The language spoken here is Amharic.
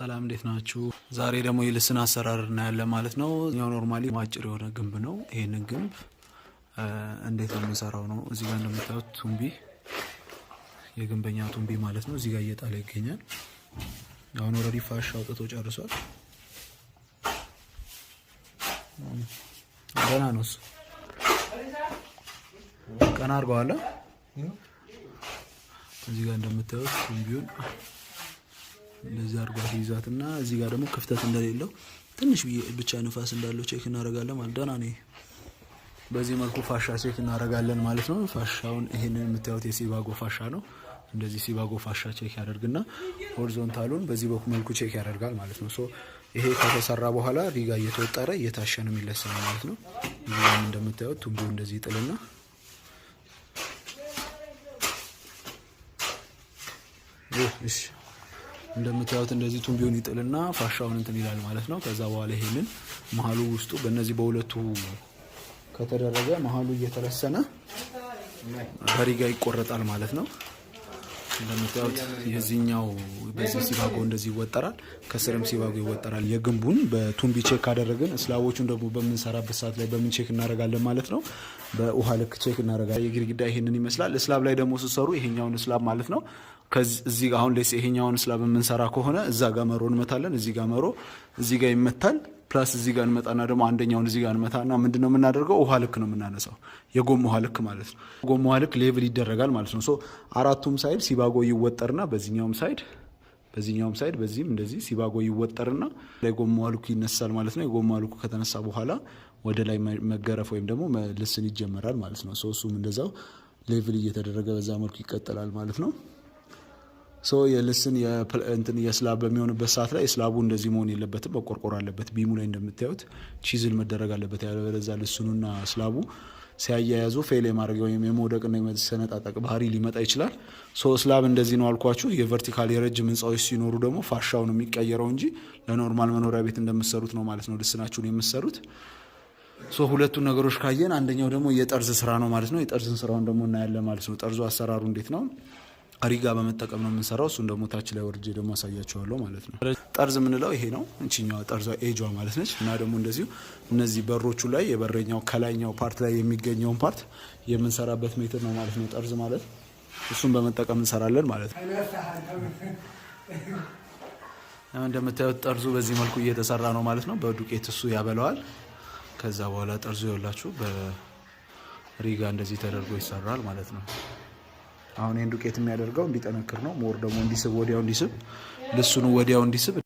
ሰላም፣ እንዴት ናችሁ? ዛሬ ደግሞ የልስን አሰራር እናያለን ማለት ነው። ያው normally አጭር የሆነ ግንብ ነው። ይህንን ግንብ እንዴት ነው የምንሰራው ነው። እዚህ ጋር እንደምታዩት ቱምቢ፣ የግንበኛ ቱምቢ ማለት ነው። እዚህ ጋር እየጣለ ይገኛል። አሁን already ፋሻ አውጥቶ ጨርሷል። ደህና ነው እሱ። ቀና አድርገዋል። እዚህ ጋር እንደምታዩት ቱምቢውን እንደዚህ አድርጓት ይይዛትና እዚህ ጋር ደግሞ ክፍተት እንደሌለው፣ ትንሽ ብቻ ንፋስ እንዳለው check እናደርጋለን ማለት ደህና ነው። በዚህ መልኩ ፋሻ check እናደርጋለን ማለት ነው። ፋሻውን ይሄንን የምታዩት የሲባጎ ፋሻ ነው። እንደዚህ ሲባጎ ፋሻ check ያደርግና horizontal ኡን በዚህ በኩል መልኩ check ያደርጋል ማለት ነው። So ይሄ ከተሰራ በኋላ ሪጋ እየተወጠረ እየታሸ ነው የሚለሰነው ማለት ነው። እዚህ ጋርም እንደምታዩት ቱቦ እንደዚህ ይጥልና፣ እሺ፣ እንደምታዩት እንደዚህ ቱንቢውን ይጥልና ፋሻውን እንትን ይላል ማለት ነው። ከዛ በኋላ ይሄንን መሀሉ ውስጡ በእነዚህ በሁለቱ ከተደረገ መሀሉ እየተለሰነ በሪጋ ይቆረጣል ማለት ነው። እንደምታዩት የዚህኛው በዚህ ሲባጎ እንደዚህ ይወጠራል፣ ከስርም ሲባጎ ይወጠራል። የግንቡን በቱንቢ check ካደረግን slab ኦቹን ደግሞ በምንሰራበት ሰዓት ላይ በምን check እናደርጋለን ማለት ነው? በውሃ ልክ check እናደርጋለን። የግድግዳ ይሄንን ይመስላል። Slab ላይ ደግሞ ስሰሩ ይሄኛውን slab ማለት ነው፣ እዚህ ጋር አሁን ይሄኛውን slab የምንሰራ ከሆነ እዛ ጋር መሮ እንመታለን። እዚህ ጋር መሮ እዚህ ጋር ይመታል። Plus እዚህ ጋር እንመጣና ደግሞ አንደኛውን እዚህ ጋር እንመታና ምንድነው የምናደርገው? ውሃ ልክ ነው የምናነሳው፣ የጎም ውሃ ልክ ማለት ነው። ጎም ውሃ ልክ level ይደረጋል ማለት ነው። So አራቱም side ሲባጎ ይወጠርና በዚህኛውም side በዚህም እንደዚህ ሲባጎ ይወጠርና የጎማ ውሃ ልኩ ይነሳል ማለት ነው። የጎማ ልኩ ከተነሳ በኋላ ወደ ላይ መገረፍ ወይም ደግሞ ልስን ይጀመራል ማለት ነው። So እሱም እንደዛው level እየተደረገ በዛ መልኩ ይቀጥላል ማለት ነው። So የልስን እንትን የ slab በሚሆንበት ሰዓት ላይ slab ኡ እንደዚህ መሆን የለበትም፣ መቆርቆር አለበት። Beam ኡ ላይ እንደምታዩት chisel መደረግ አለበት። ያለበለዚያ ልስኑና slab ኡ ሲያያያዙ fail የማድረግ ወይም የመውደቅና የመሰነጣጠቅ ባህሪ ሊመጣ ይችላል። So slab እንደዚህ ነው አልኳችሁ። የ vertical የረጅም ህንፃዎች ሲኖሩ ደግሞ ፋሻው ነው የሚቀየረው እንጂ ለ normal መኖሪያ ቤት እንደምትሰሩት ነው ማለት ነው ልስናችሁን የምትሰሩት። So ሁለቱን ነገሮች ካየን አንደኛው ደግሞ የጠርዝ ስራ ነው ማለት ነው። የጠርዝን ስራውን ደግሞ እናያለን ማለት ነው። ጠርዙ አሰራሩ እንዴት ነው? ሪጋ በመጠቀም ነው የምንሰራው። እሱን ደግሞ ታች ላይ ወርጄ ደግሞ አሳያችኋለሁ ማለት ነው። ጠርዝ የምንለው ይሄ ነው። እንቺኛዋ ጠርዟ ኤጇ ማለት ነች። እና ደግሞ እንደዚሁ እነዚህ በሮቹ ላይ የበረኛው ከላይኛው part ላይ የሚገኘውን part የምንሰራበት method ነው ማለት ነው። ጠርዝ ማለት እሱን በመጠቀም እንሰራለን ማለት ነው። እንደምታዩት ጠርዙ በዚህ መልኩ እየተሰራ ነው ማለት ነው። በዱቄት እሱ ያበለዋል። ከዛ በኋላ ጠርዙ ይኸውላችሁ በሪጋ እንደዚህ ተደርጎ ይሰራል ማለት ነው። አሁን ይህን ዱቄት የሚያደርገው እንዲጠነክር ነው። More ደግሞ እንዲስብ፣ ወዲያው እንዲስብ፣ ልሱኑ ወዲያው እንዲስብ።